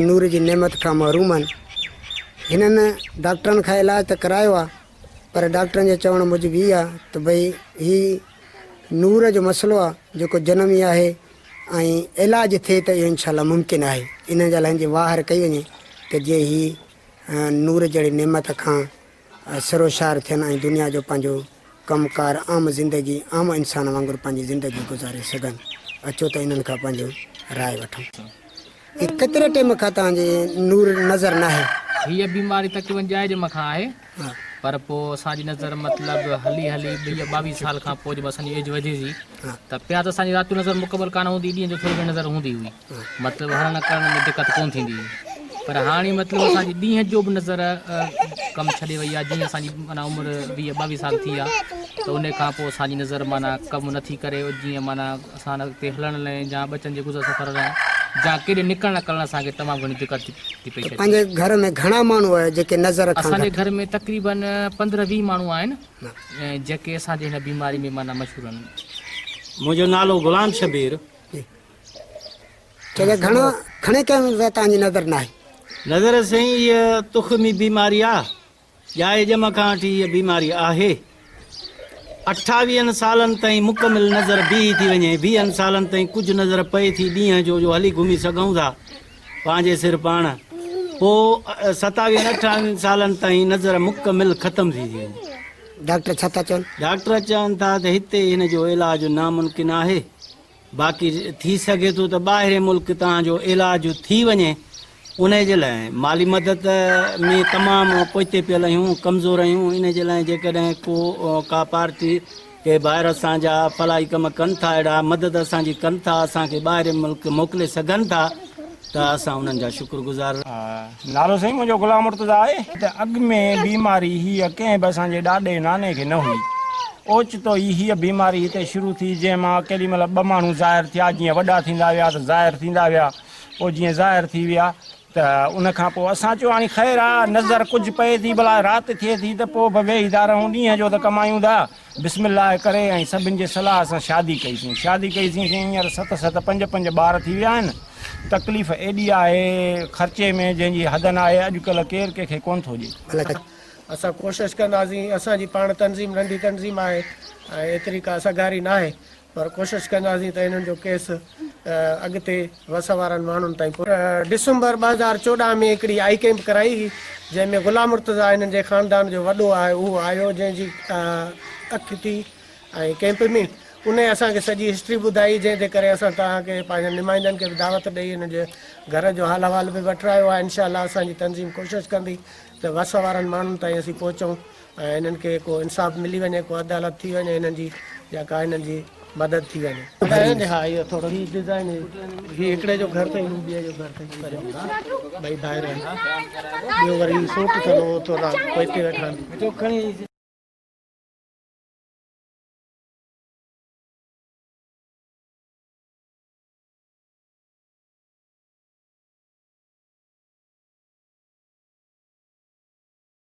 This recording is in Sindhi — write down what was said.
نور جي نعمت کان محروم آهن. هنن ڊاڪٽرن کان علاج ته ڪرايو آهي پر ڊاڪٽرن جي چوڻ موجب هي آهي ته ڀئي هي نور جو مسئلو آهي جيڪو جنمي آهي ۽ علاج ٿئي ته اهو انشاء الله ممڪن آهي. انهن جي لاء هن جي واهر ڪئي وڃي ته جيئن هي نور جهڙي نعمت کان سروشار ٿين ۽ دنيا جو پنهنجو ڪم ڪار عام زندگي عام انسان وانگر پنهنجي زندگي گذاري سگهن. اچو ته انهن کان پنهنجو راء وٺون. هي ڪيتري ٽيم کان توهان جي نور نظر ناهي؟ هيء بيماري تقريبن ڄائي ڄم کان آهي پر پوء اسان جي نظر مطلب هلي هلي ويهه ٻاويهه سال کان پوء جب اسان جي ايج وڌي ٿي ته پهريان ته اسان جي رات جو نظر مڪمل ڪانه هوندي هئي ڏينهن جو ٿوري گهڻي نظر هوندي هئي. مطلب هلڻ ڪرڻ ۾ دقت ڪونه ٿيندي هئي پر هاڻي مطلب اسان جي ڏينهن جو به نظر ڪم ڇڏي وئي آهي جيئن اسان جي معنيٰ عمر 20 22 سال ٿي آهي ته ان کان پوء اسان جي نظر معنيٰ ڪم نٿي ڪري جيئن معنيٰ اسان اڳتي هلڻ لاء يا ٻچن جي گذر سفر لاء يا ڪيڏي نڪرڻ ڪرڻ اسان کي تمام گهڻي دقت ٿي پئي اچي. پنهنجي گهر ۾ گهڻا ماڻهو آهيو جيڪي نظر کان اسان جي گهر ۾ تقريبن 15 20 ماڻهو آهن جيڪي اسان جي هن بيماري ۾ معنيٰ مشهور آهن. منهنجو نالو غلام شبير. چئجي گهڻو کڻي ڪنهن سان توهان جي نظر ناهي. نظر سائين هيء تخمي بيماري آ، ڄائي ڄم کان وٺي هيء بيماري آهي. اٺاويهن سالن تائين مڪمل نظر بيهي ٿي وڃي، ويهن سالن تائين ڪجهه نظر پئي ٿي ڏينهن جو جو هلي گهمي سگهون ٿا پنهنجي سر پاڻ، پوء ستاويهن اٺاويهن سالن تائين نظر مڪمل ختم ٿي ٿي وڃي. ڊاڪٽر ڇا ٿا چون؟ ڊاڪٽر چون ٿا ته هتي هن جو علاج ناممڪن آهي. باقي ٿي سگهي ٿو ته ٻاهرين ملڪ توهان جو علاج ٿي وڃي انهي جي لاء مالي مدد ۾ تمام پوئتي پيل آهيون ڪمزور آهيون انهي جي لاء جيڪڏهن ڪو ڪا پارٽي ڪي ڀائر اسان جا فلاحي ڪم ڪن ٿا اهڙا مدد اسان جي ڪن ٿا اسان کي ٻاهرين ملڪ موڪلي سگهن ٿا ته اسان انهن جا شڪر گذار نالو سائين منهنجو غلام مرتضيٰ آهي. ته اڳ ۾ بيماري هيء ڪنهن به اسان جي ڏاڏي ناني کي نه هئي. اوچتو ئي هيء بيماري هتي شروع ٿي، جنهن مان ڪيڏي مهل ٻه ماڻهو ظاهر ٿيا، جيئن وڏا ٿيندا ويا ته ظاهر ٿيندا ويا، پوء جيئن ظاهر ٿي ويا ته ان کان پوء اسان چيو هاڻي خير آ، نظر ڪجهه پئي ٿي، ڀلا رات ٿئي ٿي ته پوء به ويهي ٿا رهون، ڏينهن جو ته ڪمايون ٿا. بسم الله ڪري ۽ سڀن جي صلاح سان شادي ڪئي سين. شادي ڪئي سين سين هينئر ست ست پنج پنج ٻار ٿي ويا آهن. تڪليف ايڏي آهي خرچي ۾ جنهن جي حد ناهي اڄڪلهه ڪير ڪنهن کي ڪونه ٿو ڏي. اسان ڪوشش ڪنداسين اسان جي پاڻ تنظيم ننڍي تنظيم آهي ۽ ايتري ڪا سگهاري ناهي پر ڪوشش ڪنداسين ته انهن جو ڪيس اڳتي وس وارن ماڻهن تائين پهچي. ڊسمبر 2014 ۾ هڪڙي آئي ڪئمپ ڪرائي هئي جنهن ۾ غلام مرتضيٰ هنن جي خاندان جو وڏو آهي اهو آيو جنهن جي اک ٿي ۽ ڪئمپ ۾ انهي اسان کي سڄي هسٽري ٻڌائي جنهن جي ڪري اسان توهان کي پنهنجن نمائندن کي به دعوت ڏئي هنن جي گهر جو حال احوال به وٺرايو آهي انشاء الله اسان جي تنظيم ڪوشش ڪندي ته وس وارن ماڻهن تائين اسين پهچون ۽ هنن کي ڪو انصاف ملي وڃي ڪو عدالت ٿي وڃي هنن جي يا ڪا هنن جي مدد ٿي وڃي. ها اهو ٿورو هي ڊزائن هي هڪڙي جو گهر اٿئي هو ٻئي جو گهر اٿئي پريون ٻئي ڀائر آهن ٻيو وري هي سوٽ اٿن اهو ٿورا پوئتي ويٺا آهن.